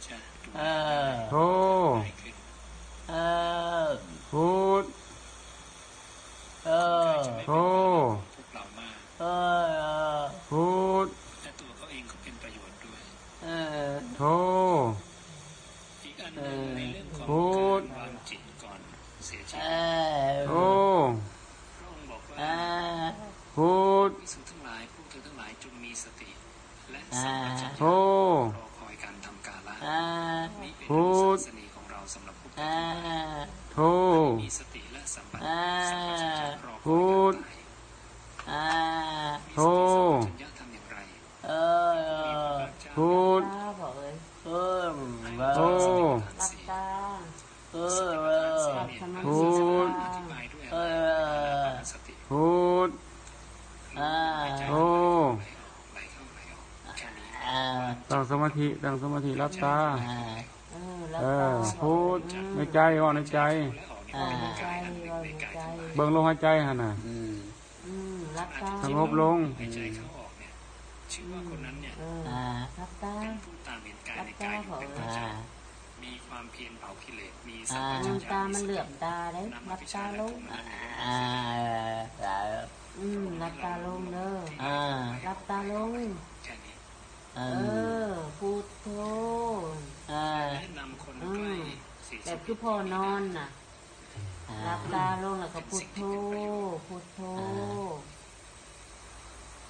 ຈະດູແລ ເອີ ໂທ ງ່າຍຂຶ້ນ ເອີ ພຸດ ເອີ ໂທ ພວກເຮົາມາກ ເອີ ພຸດ ແລະ ຕົວເຂົາເອງກໍເປັນປະໂຫຍດດ້ວຍ ເອີ ໂທ ອີກອັນໜຶ່ງ ເອີ ໃນເລື່ອງຂອງ ພຸດ ການວາງຈິດກ່ອນເສຍຊີວິດ ເອີ ໂທ ພະອົງບອກວ່າ ເອີ ພຸດ ພິກຂຸທັງຫຼາຍ ພວກເຈົ້າທັງຫຼາຍຈົ່ງມີສະຕິ ແລະ ສັມປະຊັນຍະ ໂທ ລໍຄອຍການທຳກາລະ ນີ້ເປັນອານິສັງສະດີຂອງເຮົາສຳລັບພວກເຈົ້າທັງຫຼາຍ ໂທ ມີສະຕິ ແລະ ສັມປະ ສັມປະຊັນຍະ ລໍຄອຍການຕາຍ ໂທ ສັມປະຊັນຍະທຳຢ່າງໃດ ເອີ ພຸດ ຕາ ບອກເອີຍ ໂທ ຫຼັບຕາ ເອີ ພຸດ ເອີ ພຸດ ອາ ໂທ ອາ ຕັ້ງສະມາທິ ຕັ້ງສະມາທິ ຫຼັບຕາ ອາ ເອີ ຫຼັບຕາ ເອີ ພຸດ ໃນໃຈ ເວົ້າໃນໃຈ ອາ ໃນໃຈ ເວົ້າໃນໃຈ ເບິ່ງລົມຫາຍໃຈຫັ້ນນະ ອືມ ອືມ ຫຼັບຕາ ສະຫງົບລົງ ຫາຍໃຈເຂົ້າອອກເນຍ ຊື່ວ່າຄົນນັ້ນເນຍ ອືມ ເອີ ອາ ຫຼັບຕາ ເປັນຜູ້ຕາມເຫັນກາຍໃນກາຍຢູ່ເປັນປະຈຳ ອາ ມີຄວາມພຽນເຜົາກິເລດ ມີ ອາ ສັມປະຊັນຍະ ຕາມັນເຫຼືອມຕາເດ້ ຫຼັບຕາລົງ ອາ ອືມ ຫຼັບຕາລົງເດີ ອາ ຫຼັບຕາລົງ ແຄ່ນີ້ ອາ ເອີ ພຸດໂທ ອາ ແນະນຳຄົນໃກ້ ອືມ ເສຍຊີວິດ ແບບຄືພໍ່ນອນນະ ອາ ຫຼັບຕາລົງແລ້ວກໍພຸດໂທ ພຸດໂທ ອາ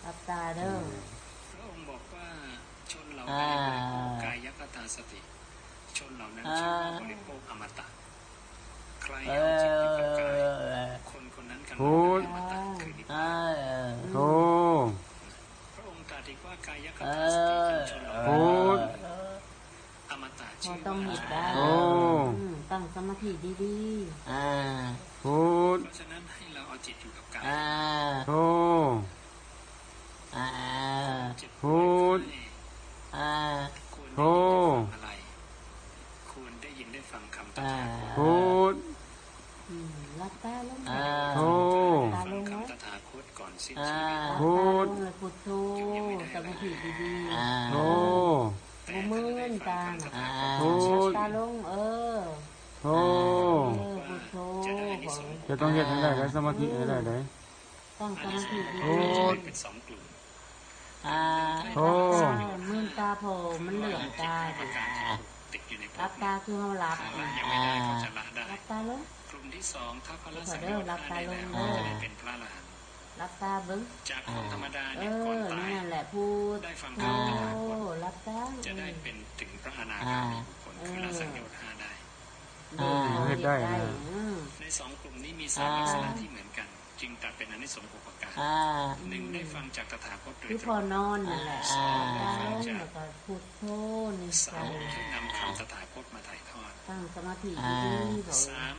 ຫຼັບຕາເດີ ອືມ ພະອົງບອກວ່າ ຊົນເຫຼົ່າໃດ ອາ ບໍລິໂພກກາຍະຄະຕາສະຕິ ຊົນເຫຼົ່ານັ້ນ ອາ ຊື່ວ່າບໍລິໂພກອະມະຕະ ໃຄເອົາຈິດຢູ່ກັບກາຍ ເອີ ຄົນຄົນນັ້ນກຳລັງໄດ້ອະມະຕະ ຄືນິບພານ ເອີ ໂທ ພະອົງຕລັດອີກວ່າ ກາຍະຄະຕາສະຕິຂອງຊົນເຫຼົ່ານັ້ນ ພຸດ ອະມະຕະ ບໍ່ຕ້ອງເຮັດໄດ້ ໂທ ອືມ ຕັ້ງສະມາທິດີໆ ອາ ພຸດ ເພາະສະນັ້ນໃຫ້ເຮົາເອົາຈິດຢູ່ກັບກາຍ ອາ ໂທ ອາ ພຸດ ອາ ຄວນໄດ້ຍິນໄດ້ຟັງອາໄລ ຄວນໄດ້ຍິນໄດ້ຟັງຄຳຕະຖາຄົດ ອາ ພຸດ ອືມ ຫຼັບຕາລົງ ອາ ໂທ ຫຼັບຕາລົງ ຟັງຄຳຕະຖາຄົດກ່ອນສິ້ນຊີວິດ ອາ ພຸດ ຫຼັບຕາລົງ ແລ້ວພຸດໂທ ສະມາທິດີໆ ອາ ໂທ ບໍ່ມືນຕານະ ອາ ພຸດ ຫຼັບຕາລົງ ເອີ ໂທ ເອີ ພຸດໂທ ຈະຕ້ອງເຮັດໃຫ້ໄດ້ ໄດ້ສະມາທິໃຫ້ໄດ້ເດ້ ຕັ້ງສະມາທິດີໆ ພຸດ ເປັນສອງກຸ່ມ ອາ ໂທ ມືນຕາ ເພາະມັນເຫຼືອມຕາ ຕິດຢູ່ໃນພບ ຫຼັບຕາຄືເຮົາຫຼັບ ອາ ຫຼັບຕາລົງ ກຸ່ມທີສອງ ຖ້າພະລະສັງໂຍດຫ້າໄດ້ແລ້ວ ຈະໄດ້ເປັນພະອະລະຫັນ ຫຼັບຕາເບິ່ງ ຈາກຄົນທຳມະດາ ເອີ ນີ້ກ່ອນຕາຍ ນັ້ນແຫຼະ ພຸດ ໄດ້ຟັງທຳ ໂທ ຫຼັບຕາ ຈະໄດ້ເປັນເຖິງພະອະນາຄາມີບຸກຄົນ ອາ ຄືລະສັງໂຍດຫ້າໄດ້ ເອີ ເຮັດໄດ້ນະ ອືມ ໃນສອງກຸ່ມນີ້ມີສາມ ອາ ລັກສະນະທີ່ເໝືອນກັນ ຈຶ່ງຕັດເປັນອານິສົງຫົກປະການ ອາ ໜຶ່ງ ໄດ້ຟັງຈາກຕະຖາຄົດໂດຍຕຣົງ ຄືພໍ່ນອນນັ້ນແຫຼະ ອາ ສອງ ໄດ້ຟັງຈາກ ແລ້ວກໍພຸດໂທ ນີ້ ສາວົກທີ່ນຳຄຳຕະຖາຄົດມາຖ່າຍທອດ ຕັ້ງສະມາທິດີໆ ອາ ສາມ